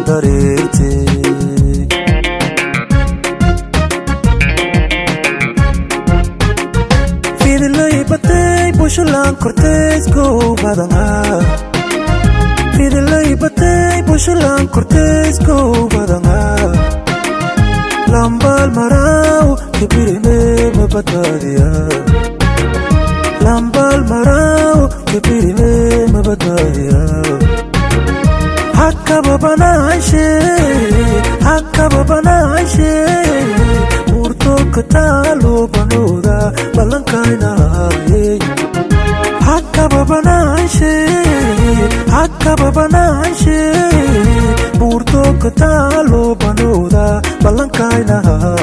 Dareertay fidilay batay bushalaan korteysku badanaa, fidilay batay bushalaan korteysku badanaa. Lambaal maraaw kibirime mabadbaadiya, lambaal maraaw kibirime mabadbaadiya. Hakaba banaanshe, hakaba banaanshe, buurto kataalo banooda ballankaynahaye. Hakaba banaanshe, hakaba banaanshe, buurto kataalo banooda ballankaynahaye.